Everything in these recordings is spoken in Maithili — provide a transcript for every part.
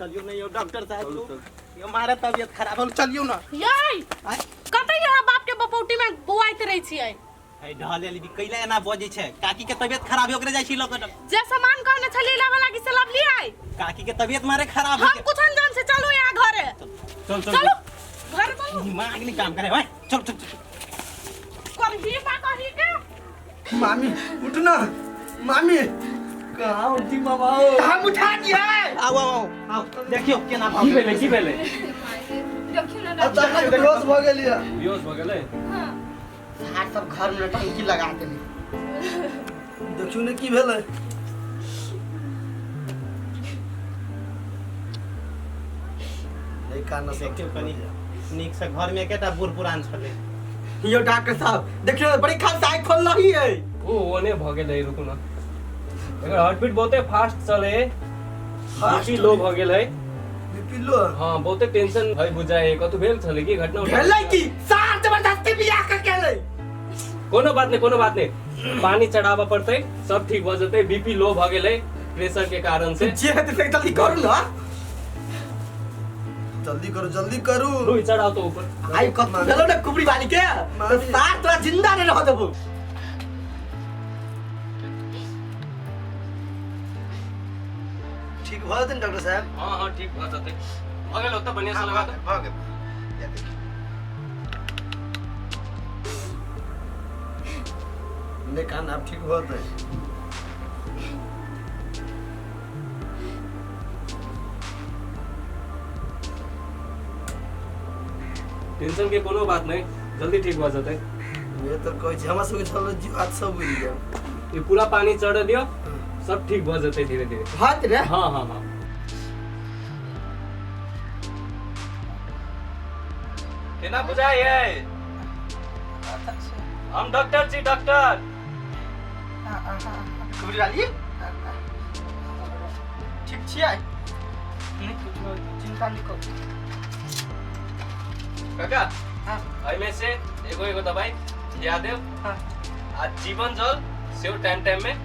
चलियो नहीं यो डॉक्टर साहब यो यो मारे तबियत खराब हो चलियो ना। यै, कतै अहाँ बाप के बपौटी में बौआइत रहै छियै? है ढहले ली कैला एना बजै छै? काकी के तबियत खराब है, ओकरे जाइ छी लऽ के। जे सामान कहने छलियै लाबऽ लागी से लबलियै? काकी के तबियत मारे खराब हम कुछ अनजान से। चलू यहाँ घरे। चल चल। चलू घरे चलू। दिमाग नहीं काम करे भाई, चल चल चल। करही बा कही के। मामी उठ ना, मामी कहाँ उठी मामा? हम उठा दिए। आओ आओ आओ, देखियो केना की भेलै? की भेलै? देखियौ ने। अचानक बेहोश भऽ गेलियै। बेहोश भऽ गेलै? हाँ। सार सब घर में टंकी लगा देने। देखियौ ने की भेलै। नहीं कान सब। देखियो कनी नीक से, घर में एकेटा बूढ़ पुरान छलै। यो डॉक्टर साहब, देखियो बड़ी खांसी आइ खोल रही है। ओ ओने भऽ गेलै। रुकू न, एकर हार्ट बीट बहुते फास्ट चले, बीपी लो भऽ गेल है। BP low? हाँ, बहुते टेंशन है बुझाइ। कतौ भेल छलै की घटना? भेलै की, सार जबरदस्ती बियाह कर के गेलै। कोनो बात नहीं, कोनो बात नहीं, पानी चढ़ाबऽ पड़तै, सब ठीक भऽ जेतै। बीपी लो भऽ गेलै प्रेशर के कारण से। जे हेतै से जल्दी करू ना। जल्दी करू, जल्दी करू। रुई चढ़ाओ तो ऊपर। आई कत भेलो ने कुबरी वाली के तो सार तोरा जिंदा नहीं रह देबो। ठीक भऽ जेतै ने डॉक्टर साहब? हाँ हाँ, ठीक भऽ जेतै। भऽ गेल ओतऽ बढ़िया से लगा दो। भऽ गेल, या देखियौ। नहि कान, आब ठीक भऽ जेतै। टेंशन के कोनो बात नहीं, जल्दी ठीक भऽ जेतै। ये तऽ कहै छी, हमरा सबके छल जीव हाथ सब बुझि गेल। ई पूरा पानी चढ़ दियौ, सब ठीक भऽ जेतै धीरे धीरे। हाथ रे। हाँ हाँ हाँ। केना बुझाइ है? हम डॉक्टर छी, डॉक्टर। कुबरी वाली, ठीक छियै? नहि कुछो, चिंता नहि करू। काका। हाँ। एहिमे से एगो एगो दवाई खिया देब। हाँ। आ जीवन जल सेहो टाइम टाइम में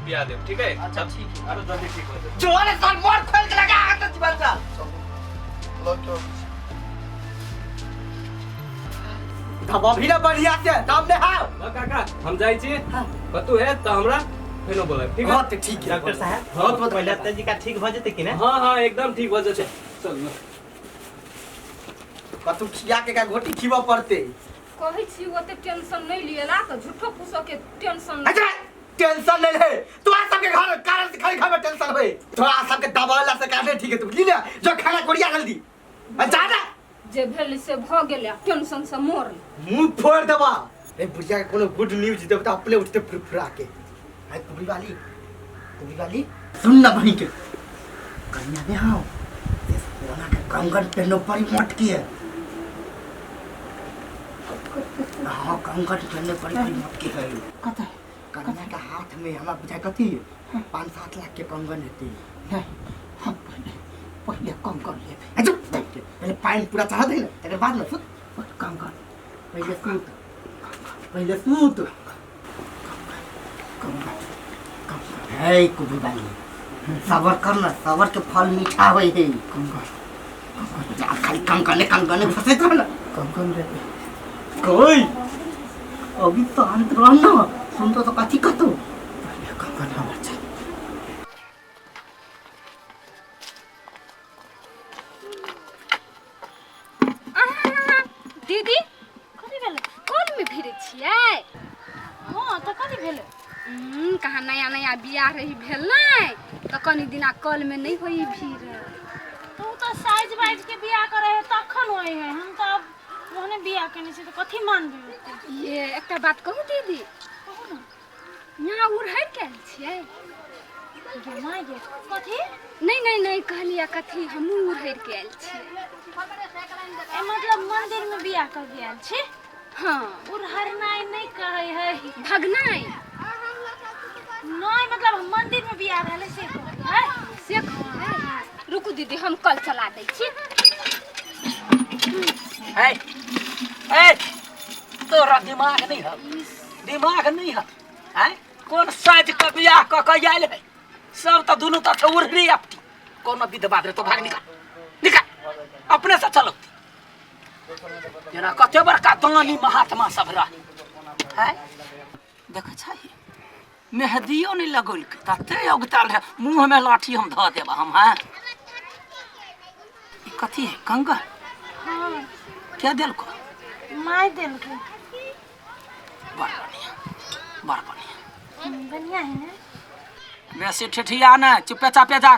पिया देब, ठीक है? अच्छा, ठीक है। आरो जल्दी ठीक हो जेतै। जोरे सर मोर खोल के लगा हाथ जीवन साल। चलू, लऽ के अबै छी। तब अभी ना बढ़िया से तब ने हाव। ल काका, हम जाइ छी। कतौ है तऽ हमरा फेनो बोलायब, ठीक है? हाँ तो ठीक है डॉक्टर साहब। बहुत बहुत पहले जी का ठीक भऽ जेतै कि ने? हाँ हाँ, एकदम ठीक भऽ जेतै, चल न। कतू खिया के का घोटी खिबऽ पड़ते। कहै छी ओते टेंशन नहि लिएला तऽ झूठो फूसो के टेंशन। अच्छा, टेंशन ले ले। तोरा सबके घर कारण से खाली घर में टेंशन होए। तोरा सबके दबावला से काटे। ठीक है, तू बुझली ना, जो खाना कोड़िया जल्दी अच्छा ना। जे भेल से भऽ गेलै, टेंशन से मर। मुंह फोड़ देबा। ए बुढ़िया के कोनो गुड न्यूज देब त अपने उठते फुरफुरा के। आई कुबरी वाली, कुबरी वाली, सुन ना बही के कन्या ने हाँ ये सोना के कंगन पहनो पड़ी मोटकी है। हाँ, कंगन पहनने पड़ी बड़ी मोटकी है। कतऽ? कन्या के हाथ में हमरा बुझाय कथी 5-7 लाख के कंगन हेतै। नहि, हम पहिले पहिले कंगन लेबै। आ चुप बैठ के पहले पानि पूरा चढ़ा दे ना, तकर बाद ना सुत। कंगन। पहले सुत, पहले सुत। कंगन, कंगन। है कुबरी वाली, सबर कर ना, सबर के फल मीठा होय है। कंगन। जा, खाली कंगने कंगने फंसैत रह ना। कंगन लेबै। कोई अभी शांत रह ना, सुन तो कथी कतौ। पहिले कंगन हमर चाही। अहाँ दीदी। कथी भेलै? कलमे भिड़ै छियै? हँ तऽ कथी भेलै? कहाँ नया नया बियाह रही भेल नहि तऽ कनि दिना कलमे नहि होइ भीड़। तऽ ओ तऽ साइज वाइज के बियाह करे है तखन होइ है। हम तऽ आब ओहने बियाह केने छी तऽ कथी मानबै ओते? ये एकटा बात कहू दीदी? कहू ने। यहाँ उड़हरि कयल छियै? गे माय गे, कथी? नहि नहि नहि, कहलियै कथी, हमहूँ उड़हरि के आयल छियै। ए मतलब मंदिर में बियाह कर के आयल छी? हँ। उड़हरनाइ नहि कहै है। भगनाइ? नहि, मतलब मंदिर में बियाह भेलै से कहै है। से कहै? रुकू दीदी, हम कल चला दै छी। है ए, तोरा दिमाग नहीं है? दिमाग नहीं है? आँय, कोन साइज के बियाह कऽ के आयल है? सब तऽ दुनू तऽ छै उड़नी अपटी। कोनो विध बात रे तो भाग निकाल निकाल अपने से चलो जेना कते बड़का दानी महात्मा सब रह है देख छै मेहदियो नहि लगौलकै तते औगताल रहे मुँह में लाठी हम धऽ देब हम। हैं ई कथी है कंगन? हाँ। क्या देलको? माय देलकै। बड़ बढ़िया बड़ बढ़िया। बढ़िया है ना? बेसी ठेठिया ने चुपे चापे जा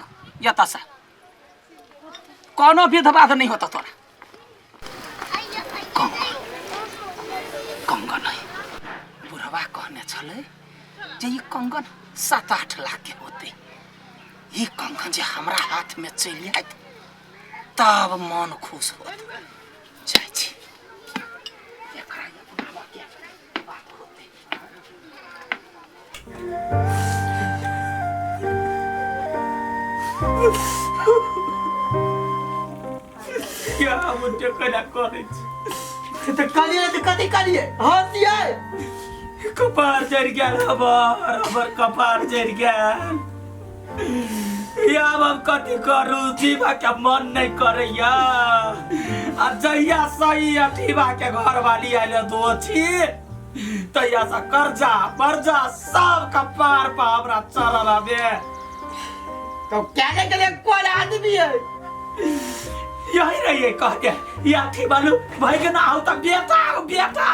एतऽ से कोनो विध बाध नहीं होता तोरा। कंगन कंगन है बुढ़वा कहने छलै जे ई कंगन 7-8 लाख के होते ई कंगन जे हमरा हाथ में चलि आयत तब मन खुश होत। जाइ छी एकरा बुढ़वा के बात होते। क्या मुझे करा करै छी तऽ कहलियै तऽ कथी कहलियै हँसियै कपार जरि गेल हमर हमर कपार जरि गेल। आब हम कथी करू जीवा के मन नहीं करैया आ जहिया सही अठीबा के घरवाली आयल दोछी तहिया से कर्जा वर्जा सब कपार पर हमरा चढ़ल हबे। तो क्या के लिए कोन आदमी है यही रहिए कह के या अठी बालू भाई के ना आओ त बेटा आओ बेटा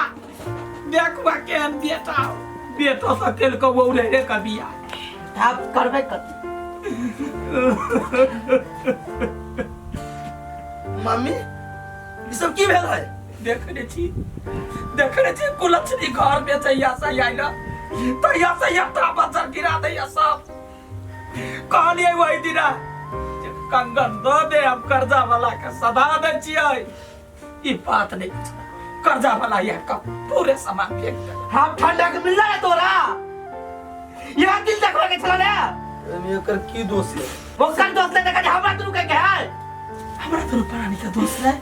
देखबा केहन बेटा आओ बेटो से केलको वो रहे रे कबिया आप करबै कथी? मम्मी ई सब की भेल है? देखने छी कुलक्षणी घर बेचैया से आयल तहिया से यात्रा बच्चा गिरा दैया सब। कहलियै वही दिना जे कंगन दऽ दे हम कर्जा वाला के सधा दै छियै ई बात नहीं बुझल कर्जा वाला यह का पूरे सामान फेंक देलक। हम ठंडा के मिलला है तोरा यहाँ दिल देखबा के छला ने एमे एकर की दोष है? ओकर दोष ले देखा हमरा दुनू के के है हमरा दुनू प्राणी के दोष है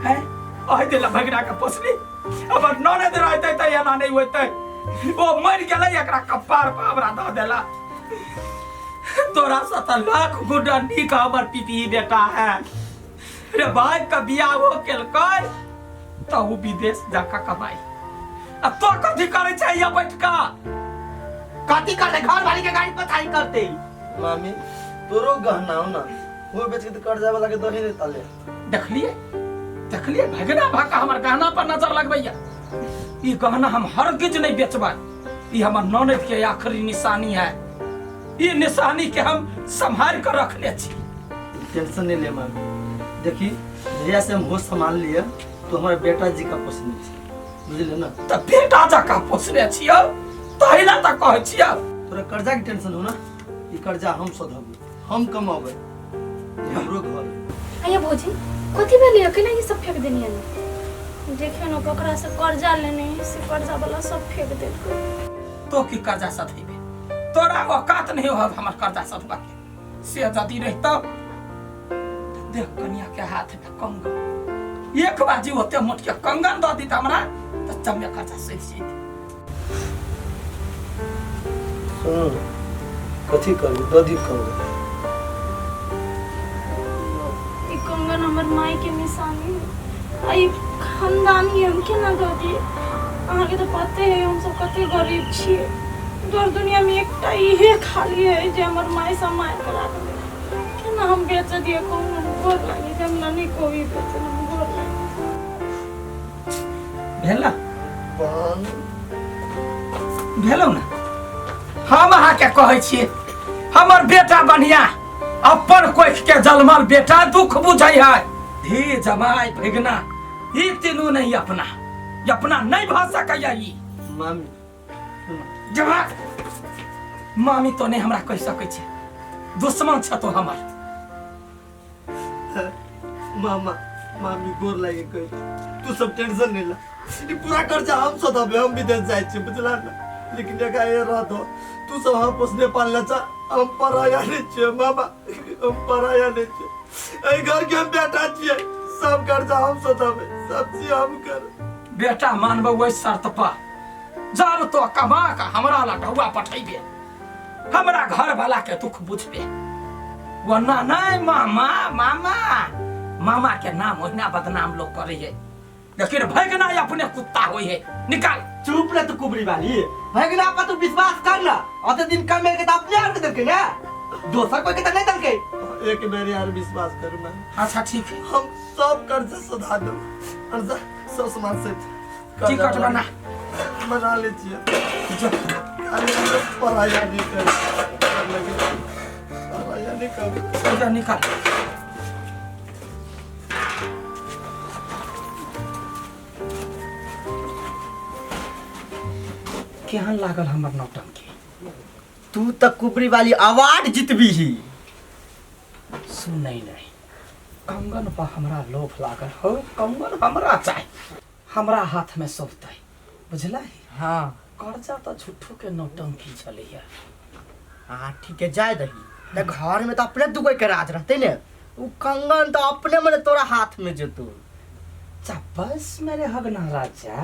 है ओहि दिला भगना के पोसली अबर ननद रहतै त एना नहीं होतै ओ मरि गेलै एकरा कपार पर हमरा दऽ देला। तोरा से त लाख गुना नीक हमर पिपी बेटा है रे भाई के बियाह हो केलकै त उ विदेश जाके कमाई आ तो कथी करै छै यहाँ बैठ के? कथी करते घर वाली के गाड़ी पथारी करते। मामी तोरो गहना हो ना वो बेच के तो कर्जा वाला के दही नहीं ताले। देखलिए देखलिए भगना भाका हमर गहना पर नजर लगबैया ई गहना हम हरगिज नहीं बेचबै ई हमर ननद के आखिरी निशानी है ई निशानी के हम संभाल कर रखले छी। टेंशन नहीं ले मामी देखी जहिया से हम होश संभाल लिए तो हमारे बेटा जी का पोसने छी बुझलिए ना? त बेटा जकाँ पोसने छियौ तहिला त कहै छियौ। तोरा कर्जा के टेंशन हो ना ई कर्जा हम सधब हम कमाबै हमरो घर। आया भौजी कथी भेलै केना ई सब फेंक देलियै? देखियौ ने ककरा से कर्जा लेने है से कर्जा वाला सब फेंक देलकै। तो की कर्जा सधेबे तोरा औकात नहीं हो हमर कर्जा सधबा के से यदि रहितौ देख कनिया के हाथ में कंगन एक बाजी ओते मोट के कंगन दऽ दित हमरा त चम्मे कर्जा सधि जैत। सुन कथी करबी दऽ दी कंगन। ई कंगन हमर माय के निशानी है आ ई खानदानी हम केना दऽ दियै? अहाँके तऽ पते है हम सब कते गरीब छियै दर दुनिया में एकटा इहे खाली है जे हमर माय सब मारि के राखले केना हम बेच दियै कहू? गोर लागी जे हमरा नहि कोइ बेच हम गोर लागी। भेल भेलौ ना हम अहाँके कहै छियै हमर बेटा बढ़िया अपन कोख के जलमल बेटा दुख बुझै है धी जमाई भगना ई तीनू नहीं अपना अपना नहीं भऽ सकैया ई। मामी जमा मामी तो नहीं हमरा कहि सकै छै दुश्मन छ तो हमर। मामा मामी गोर लागे कहि तू सब टेंशन नहीं ला ई पूरा कर्जा हम सधबे हम विदेश जाइ छी बुझला ना लेकिन एकरा ये रह दो तू सब हम पोसने पालने छ हम पराया नहीं छियै मामा हम पराया नहीं छियै एहि घर के हम बेटा छियै सब कर्जा हम सधबे सब चीज हम कर। बेटा मानबो ओहि शर्त पर जब तो कमा के हमरा ला ढौआ पठैबे हमरा घर वाला के दुख बुझबे वरना नहीं मामा मामा मामा के नाम ओहिना बदनाम लोग करे है लेकिन भगना अपने कुत्ता होई है निकाल चुप रह तू कुबरी वाली भगना पर तू विश्वास कर ना अते दिन कम के तो अपने आप के देलके ना दोसर कोई के तो नहीं देलके एक बेर यार विश्वास करू ना अच्छा ठीक है हम सब कर्जा सुधा देब कर्जा सब सामान से टिकट बना बना ले छियै अरे हम पढ़ाई नहीं कर लगे पढ़ाई नहीं कर इधर निकाल केहन लागल हमर नौटंकी तू तो कुबरी वाली अवार्ड जीतबी ही सुनै नहीं कंगन पर हमरा लोभ लागल हो कंगन हमरा चाही हमरा हाथ में शोभतै बुझलै हाँ कर्जा तऽ झूठो के नौटंकी छलैया हाँ ठीक है जाए दही त घर में तो अपने दुगो के राज रहते ने उ कंगन तो अपने मने तोरा हाथ में जेतो चा बस मेरे हगना राजा